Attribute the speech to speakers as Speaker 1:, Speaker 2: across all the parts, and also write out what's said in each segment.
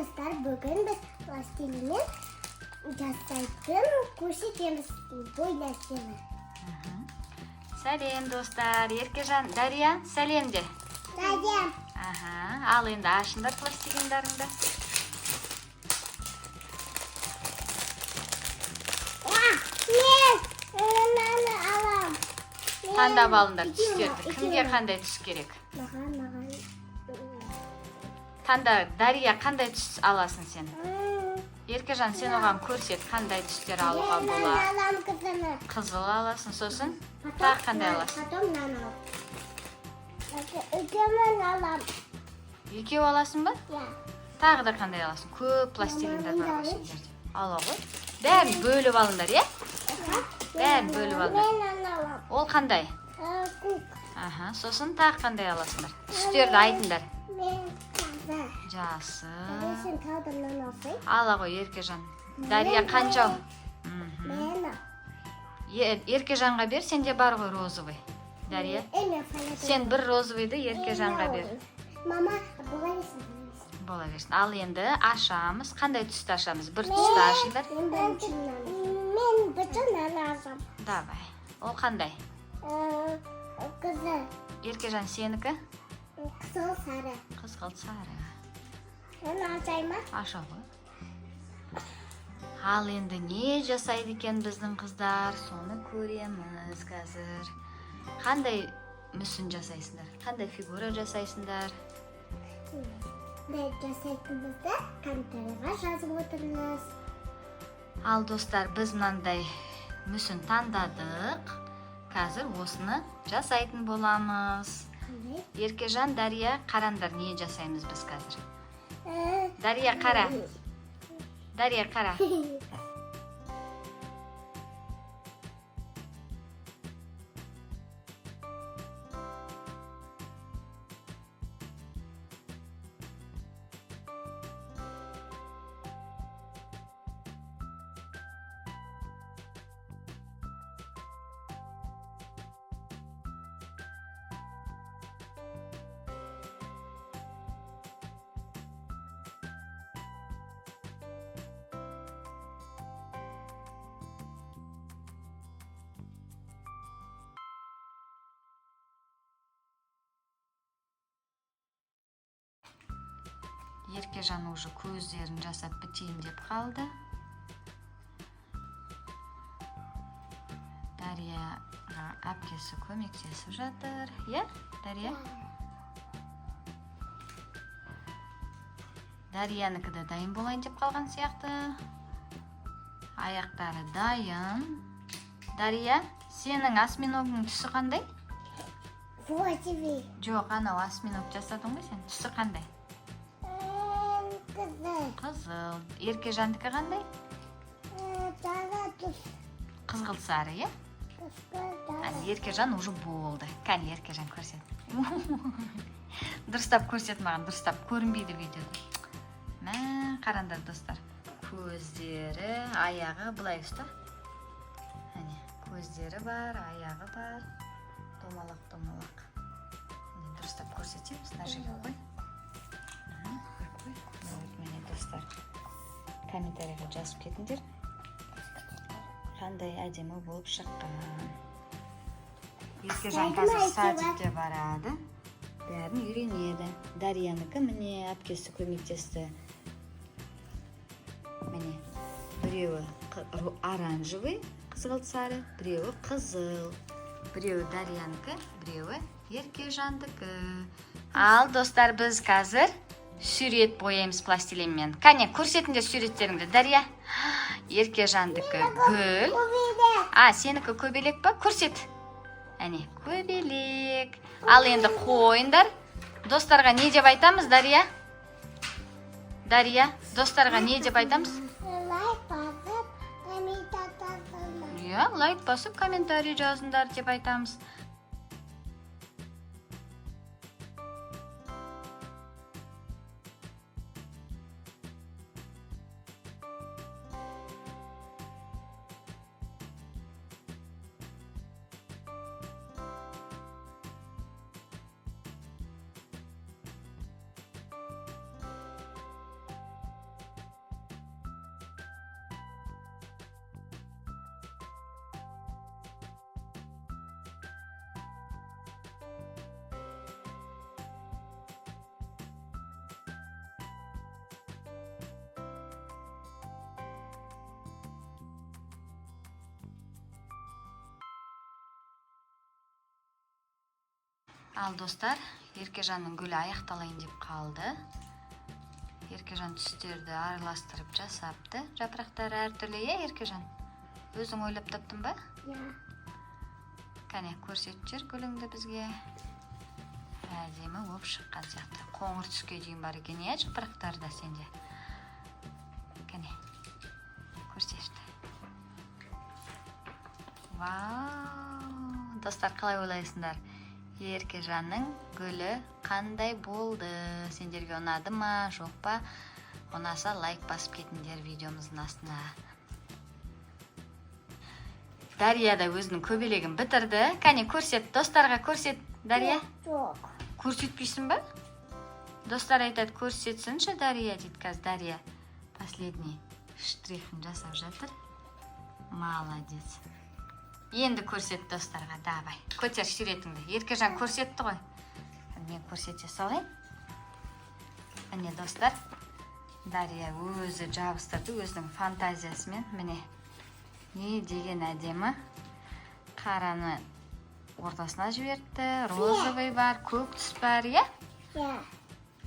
Speaker 1: Достар, бүгін біз пластилинмен жасайтын көрсетеміз бұл нәрсені.
Speaker 2: Сәлем, достар. Еркежан, Дария, сәлем де.
Speaker 1: Сәлем.
Speaker 2: Аха, ал енді ашыңдар пластилиндарыңды.
Speaker 1: Мен мынаны алам.
Speaker 2: Таңдап алыңдар түстерді. Кімге қандай түс керек?
Speaker 1: Маған.
Speaker 2: Таңда, Дария, қандай түс аласың сен? Еркежан, сен оған көрсет, қандай түстер алуға
Speaker 1: Мен
Speaker 2: болады.
Speaker 1: алам қызыны.
Speaker 2: Қызыл аласың, сосын тағы қандай аласың?
Speaker 1: Потом мынаны алам. Екеуін алам.
Speaker 2: Екеу аласың ба?
Speaker 1: Иә.
Speaker 2: Тағы да қандай аласың? Көп пластилиндар бар ғой сендерде. Ала ғой. Бәрін бөліп алыңдар, иә? Бәрін бөліп алыңдар.
Speaker 1: Мен мынаны алам.
Speaker 2: Ол қандай?
Speaker 1: Көк.
Speaker 2: Аха, сосын тағы қандай аласыңдар? Түстерді айтыңдар.
Speaker 1: Мен таза.
Speaker 2: Жасыл.
Speaker 1: Сен тағы да мынаны алсай.
Speaker 2: Ала ғой, Еркежан. Дария қанша?
Speaker 1: Мен
Speaker 2: Еркежанға бер, сенде бар ғой розовый. Дария, сен бір розовыйды Еркежанға бер.
Speaker 1: Мама, бола берсін.
Speaker 2: Бола берсін. Ал енді ашамыз. Қандай түсті ашамыз? Бір түсті ашыңдар.
Speaker 1: Мен бірінші мынаны. Мен бірінші мынаны ашам.
Speaker 2: Давай. Ол қандай?
Speaker 1: Қызыл.
Speaker 2: Еркежан, сенікі?
Speaker 1: Қызыл сары.
Speaker 2: Қызғылт сары.
Speaker 1: Оны ашай ма?
Speaker 2: Аша ғой. Ал енді не жасайды екен біздің қыздар? Соны көреміз қазір. Қандай мүсін жасайсыңдар? Қандай фигура жасайсыңдар?
Speaker 1: Біз жасайтынымызды комментарийға жазып отырыңыз.
Speaker 2: Ал достар, біз мынандай мүсін таңдадық. Қазір осыны жасайтын боламыз.
Speaker 1: Қандай?
Speaker 2: Еркежан, Дария, қараңдар, не жасаймыз біз қазір. Дария, қара. Дария, қара. Еркежан уже көздерін жасап бітейін деп қалды. Дарияға әпкесі көмектесіп жатыр. Иә, Дария? Дариянікі де дайын болайын деп қалған сияқты. Аяқтары дайын. Дария, сенің осьминогың түсі қандай?
Speaker 1: Розовый.
Speaker 2: Жоқ, анау осьминог жасадың ғой сен. Түсі қандай?
Speaker 1: Қызыл.
Speaker 2: Қызыл. Еркежандікі қандай?
Speaker 1: Сары түс.
Speaker 2: Қызғылт сары, иә?
Speaker 1: Қызғылт
Speaker 2: Әне, Еркежан уже болды. Кәне, Еркежан, көрсет. Дұрыстап көрсет маған, дұрыстап көрінбейді видеода. Мә, қараңдар, достар. Көздері, аяғы былай ұста. Әне, көздері бар, аяғы бар. Домалақ, домалақ. Әне, дұрыстап көрсетеміз, мына жерге қой. Қой. Вот, міне, достар. Комментарийға жазып кетіңдер. Қандай әдемі болып шыққан. Еркежан қазір садикке барады. Бәрін үйренеді. Дариянікі міне әпкесі көмектесті. Міне, біреуі оранжевый, қызғылт сары, біреуі қызыл. Біреуі Дариянікі, біреуі Еркежандікі. Ал достар, біз қазір сурет бояймыз пластилинмен. Кәне, көрсетіңдер суреттеріңді, Дария. Еркежандікі гүл. А, сенікі көбелек па? Көрсет. Әне, көбелек. Ал енді қойыңдар. Достарға не деп айтамыз, Дария? Дария, достарға не деп айтамыз?
Speaker 1: Лайк басып, комментарий жазыңдар.
Speaker 2: Иә, лайк басып, комментарий жазыңдар деп айтамыз. Ал, достар, Еркежанның гүлі аяқталайын деп қалды. Еркежан түстерді араластырып жасапты. Жапырақтары әртүрлі, иә, Еркежан? Өзің ойлап таптың ба?
Speaker 1: Иә.
Speaker 2: Кәне, көрсетіп жібер гүліңді бізге. Әдемі болып шыққан сияқты. Қоңыр түске дейін бар екен, иә, жапырақтары да сенде. Кәне, көрсетші. Вау! Достар, қалай ойлайсыңдар, Еркежанның гүлі қандай болды? Сендерге ұнады ма, жоқ па? Ұнаса, лайк басып кетіңдер видеомыздың астына. Дария да өзінің көбелегін бітірді. Кәне, көрсет, достарға көрсет, Дария.
Speaker 1: Жоқ.
Speaker 2: Көрсетпейсің ба? Достар айтады, көрсетсінші Дария дейді. Қазір Дария последний штрихін жасап жатыр. Молодец! Енді көрсет достарға, давай, көтер суретіңді. Еркежан көрсетті ғой, мен көрсете салайын. Міне, достар, Дария өзі жабыстырды өзінің фантазиясымен. Міне, не деген әдемі! Қараны ортасына жіберіпті, розовый бар, көк түс бар, иә?
Speaker 1: Иә.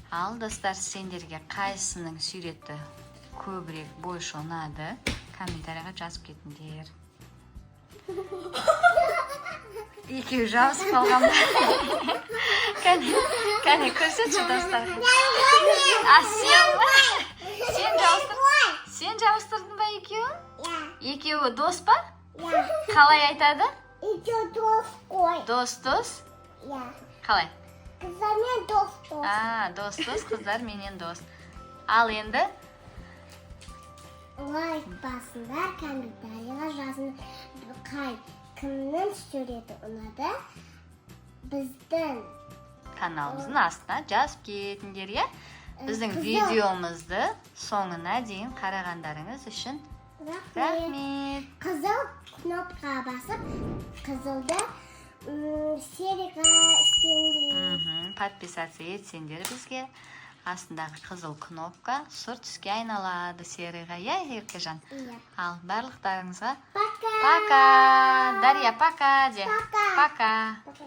Speaker 2: Ал, достар, сендерге қайсының суреті көбірек, больше ұнады, комментарийға жазып кетіңдер. Екеуі жабысып қалған ба? Кәне, кәне, көрсетші достарға. А, сен ба? Сен жабыстыр, сен жабыстырдың ба екеуін?
Speaker 1: Иә.
Speaker 2: Екеуі дос па?
Speaker 1: Иә.
Speaker 2: Қалай айтады?
Speaker 1: Екеуі дос қой.
Speaker 2: Дос, дос.
Speaker 1: Иә.
Speaker 2: Қалай?
Speaker 1: Қыздармен дос, дос.
Speaker 2: А, дос, дос, қыздар менен дос. Ал енді
Speaker 1: Лайк басыңдар, комментарийға жазыңдар, қай кімнің суреті ұнады біздің
Speaker 2: каналымыздың астына жазып кетіңдер, иә. Біздің
Speaker 1: Қызыл.
Speaker 2: видеомызды соңына дейін қарағандарыңыз үшін
Speaker 1: рахмет.
Speaker 2: Рахмет.
Speaker 1: Қызыл кнопкаға басып, қызылды серыйға істеңдер.
Speaker 2: Подписаться етсеңдер бізге, астындағы қызыл кнопка сұр түске айналады, серыйға, иә, Еркежан?
Speaker 1: Иә.
Speaker 2: Ал барлықтарыңызға
Speaker 1: Пока.
Speaker 2: Пока. Дарья, пока де.
Speaker 1: Пока.
Speaker 2: Пока.
Speaker 1: Пока.